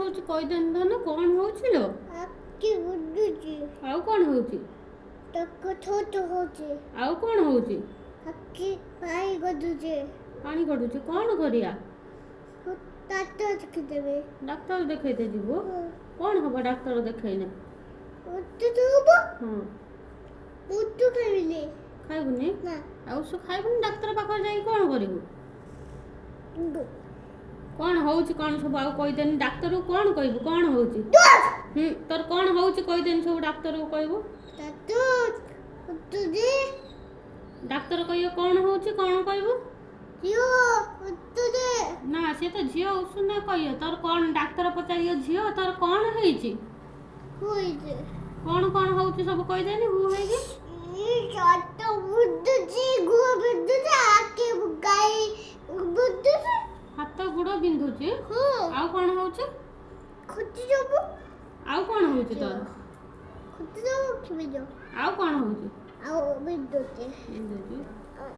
ହଉଛି କହିଦେନି ଧନ, କଣ ହଉଛି ଲୋ? ଆଖି ବୁଲୁଛି। ଆଉ କଣ ହଉଛି? ଟକ ଛୋଟ ହଉଛି। ଆଉ କଣ ହଉଛି? ଆଖି ପାଣି ଗଦୁଛି। ପାଣି ଗଡୁଛି, କଣ କରିବା? ଡାକ୍ତର ଦେଖିଦେବେ। ଡାକ୍ତର ଦେଖେଇତେ ଯିବୁ? କଣ ହବ ଡାକ୍ତର ଦେଖେଇନେ? ଉଠୁ ହବ। ହଁ। ଉଠୁ ଖାଇବିନି। ଖାଇବୁନି? ନା। ଆଉ ସେ ଖାଇବୁନି, ଡାକ୍ତର ପାଖରେ ଯାଇ କଣ କରିବୁ? କଣ ହଉଛି କଣ ସବୁ ଆଉ କହିଦେନି, ଡାକ୍ତରକୁ କଣ କହିବୁ, କଣ ହଉଛି? ହୁଁ, ତୋର କଣ ହଉଛି କହିଦେନି ସବୁ, ଡାକ୍ତରକୁ କହିବୁ। ଡାକ୍ତର କହିବ କଣ ହଉଛି, କଣ କହିବୁ? ନା, ସେ ତ ଝିଅ ଉଷୁନା କହିବ। ତୋର କଣ ଡାକ୍ତର ପଚାରିବ, ଝିଅ ତୋର କଣ ହେଇଛି, କଣ କଣ ହଉଛି ସବୁ କହିଦେନି ହୁ ହେଇକି। ହାତ ଗୋଡ଼ ବିନ୍ଧୁଛି, ଆଉ କଣ ହଉଛି? ଆଉ କଣ ହଉଛି ତୋର? ଆଉ କଣ ହଉଛି? ଆଉ ବିନ୍ଧୁଛି। ବିନ୍ଧୁଛି।